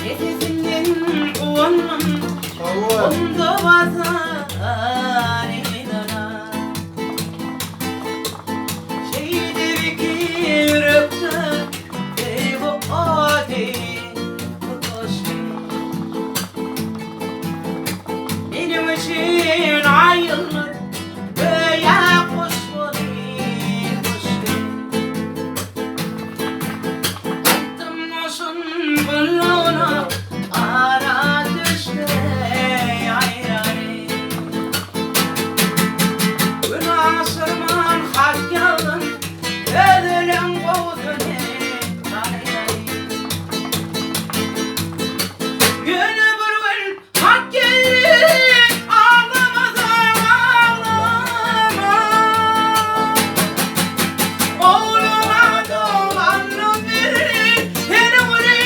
Sesinden guwandym, Onda bazar edana. Şeýdip iki ýürekde söýgi ody tutaşdy. Meniň üçin aýyldyr göýä guş bolup uçdy. Aýtdym goşun gullugyna ara düşdi aýraly. Gün aşyrman hat ýazdym özüleň gowusyny aýdaýyn. Ýöne bir gün hat geldi aglamasaň aglama. Ogluňa doganlyk beri seniň uly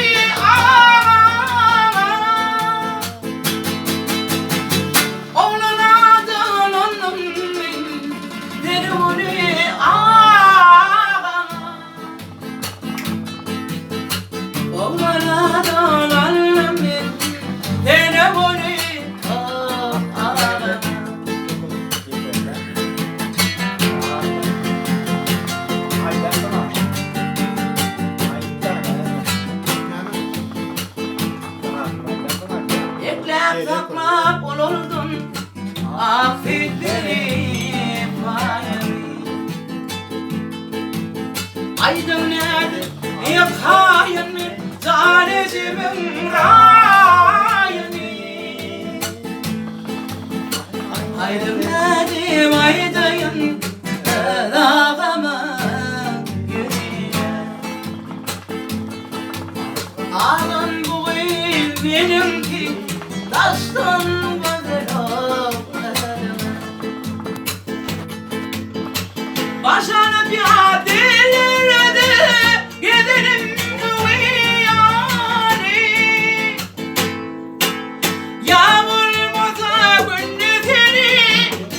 agaň. Ogluna dolannym men seniň uly agaň. Ogluna dolannym men seniň uly agaň. Ekläp saklap ulaldym ak süýt berip baýary. Aýdyň nädip ýakaýyn men jan ejemiň raýyny. Aýdyň nädip aýdaýyn öz agamyň ýüzüne. Agam bu gyz meniňki daşdan gözel oglanmy. Baş alyp ýat illerde gezenim göwýany. Ýa bolmasa günde seni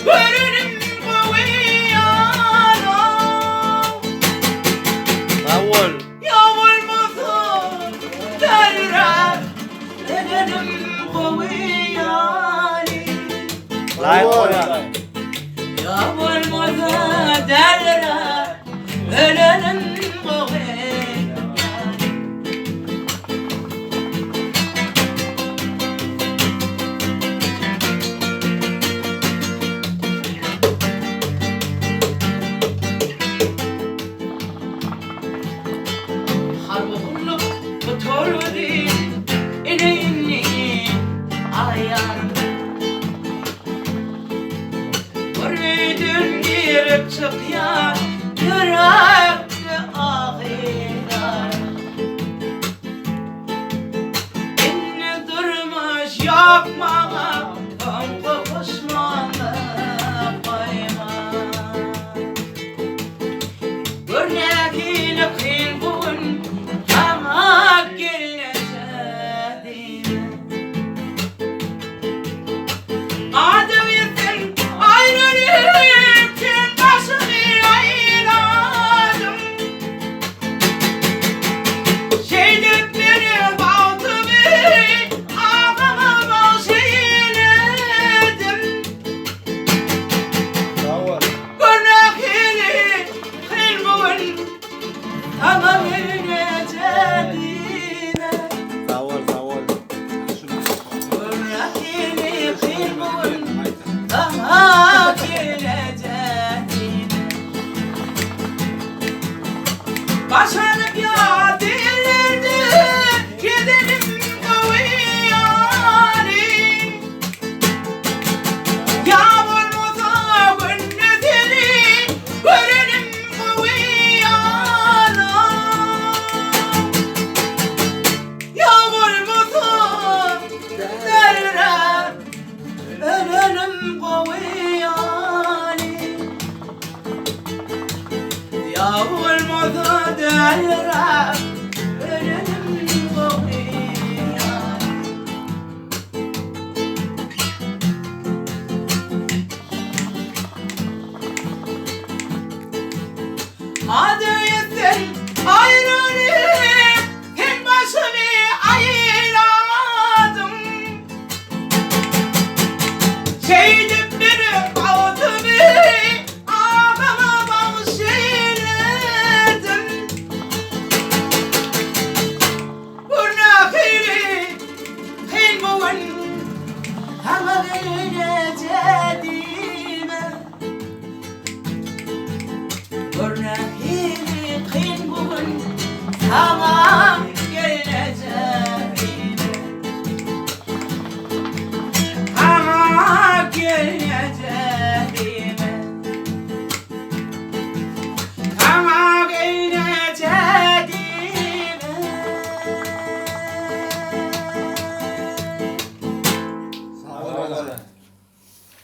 görenim gowy ýalam. Sag bol. Ýa bolmasa dälräk ölenim gowy ýaly. Laýk goýaň. Ýa bolmasa dälräk ölenim gowy ýaly. Harby gulluk gutardy, ine indi aýarym. Bir öýden girip çykýan ýürekde agy-zarym. Indi durmuş ýok maňa, soňky puşmanlyk goýma. Gör nähili kyn bu gün saňa gelneje diýmek. Adam ýeten aýralyk sen başymy aýladyň. Şeýdip meni bagtymy agama bagş eýlediň. Saňa.